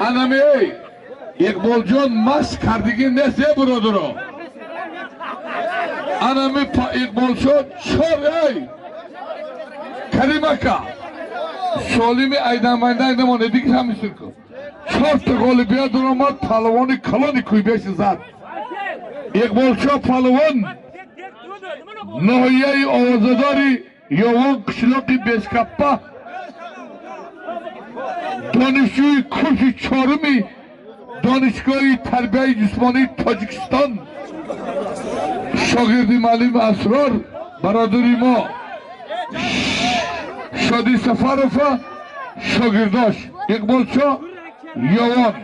Анаме Иқболҷон машқ кардигӣ нест, е бародаро. Анами Иқболшо чор эй Карим ака солими айдамайда намоне дигар ҳамисир ку. Чорта ғолибият даромад, палвони калони кӯйбеши зад. Иқболшо палвон ноҳияи овозадори Ёвон, қишлоқи Бешкаппа, донишҷӯи курси чоруми Донишгоҳи тарбияи ҷисмонии Тоҷикистон, шогирди муаллим Асрор, бародари мо Шоди Сафарова шогирдош. Иқболшо Ёвон,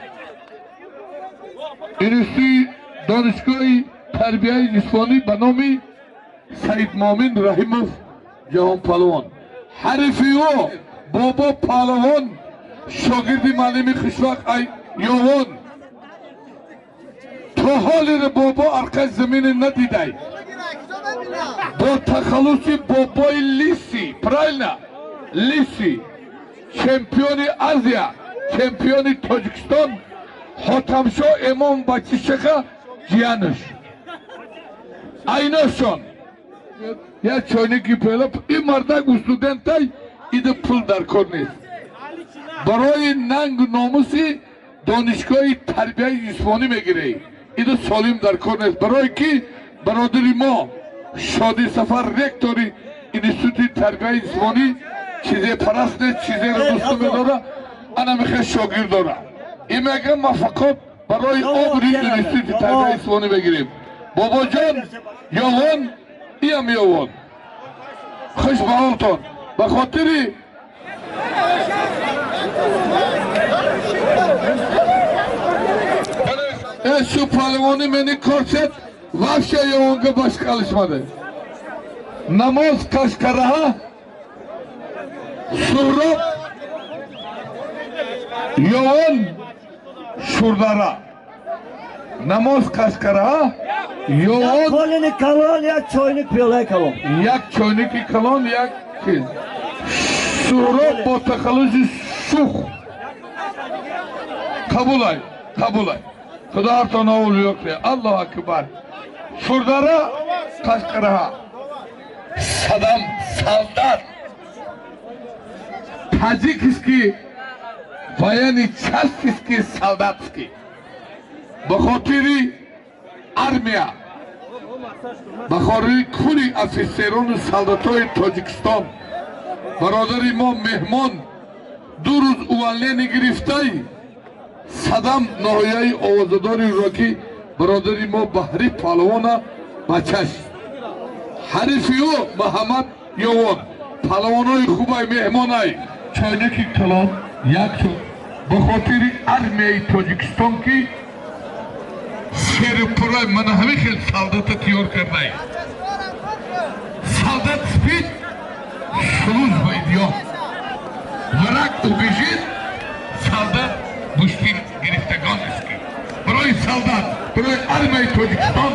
институти Донишгоҳи тарбияи ҷисмонӣ ба номи Саидмомин Раҳимов, ҷаҳонпалвон. Ҳарифи ӯ Бобо палвон, шогирди муаллими Хушвақт ай Ёвон. То ҳолиро Бобо арқаи замини надидай, бо тахаллуси Бобои Лиси, правильно, Лиси, чемпиони Азия, чемпиони Тоҷикистон Хотамшо Эмом Бачишаха ҷиянаш айношон. Як чойники пела ин мардак студентай, ида пул дар кор нест, барои нангу номуси донишгоҳи тарбияи ҷисмонӣ мегирӣ. Ида солим дар кор нест, барое ки бародари мо Шоди Сафар, ректори институти тарбияи ҷисмонӣ, чизе параст нест, чизеро дӯст медора, ана мехе шогирд дора. Ин мегам ма фақат барои обри институти тарбияи ҷисмонӣ мегирем. Бобоҷон Ёвон, иам Ёвон, хуш ба ҳолтон. Ба хотири шу палвони мени корсет вообще Ёвонга баш қалишмади. Намоз Қашқараҳа, Суҳроб Ёвон, Шурдара. Намоз Қашқараҳа, Ёвон. Колини калон, як чойник пиёлаи калон. Як чойники калон, як чиз. Суҳроб бо тахаллуси Шух. Қабулай, қабулай. Худо ҳартон овул ёкре. Аллоҳу акбар. Шурдара, Қашқараҳа. Садам солдат. Таджикский военный частский солдатский. Ба хотири армия, ба хотири кулли офисерону солдатҳои Тоҷикистон, бародари мо меҳмон 2 рӯз увольнение гирифтай. Садам, ноҳияи овозадори Рӯдакӣ, бародари мо Баҳри палвона бачаш. Ҳарифи ӯ Муҳаммад Ёвон. Палвонои хубай меҳмонай. Чойники калон, як ба хотири армияи Тоҷикистон, ки серупурай мана ҳамин хел солдата тиёр кардай. Солдат спит, служба идёт. Враг убежит, солдат гӯштин гирифтагон аст ки барои солдат, барои армияи Тоҷикистон.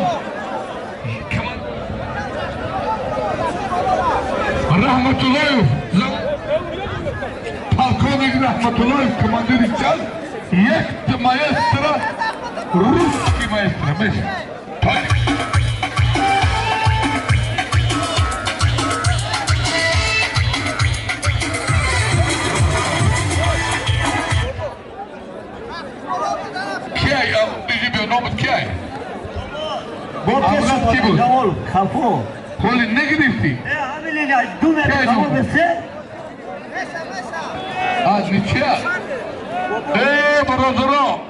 Раҳматуллоев, полковник Раҳматуллоев, командири часть, як маэстро, русский маэстро меша. Кияй номат, кияй? Авлад ки буд? Хафо. Холи нагирифтӣ? А, ничья? Э, бародаро,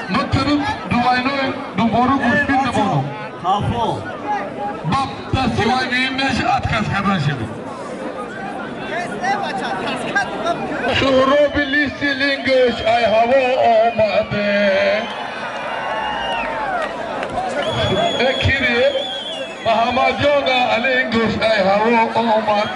ну ту двойной дубору гӯштин намону. Хафо. Баб дасти вай меимеш отказ кардан шуд. Суҳроби Лиси лингаш ай ҳаво омаде. Э кири Муҳаммадҷона лингаш ай ҳаво омад.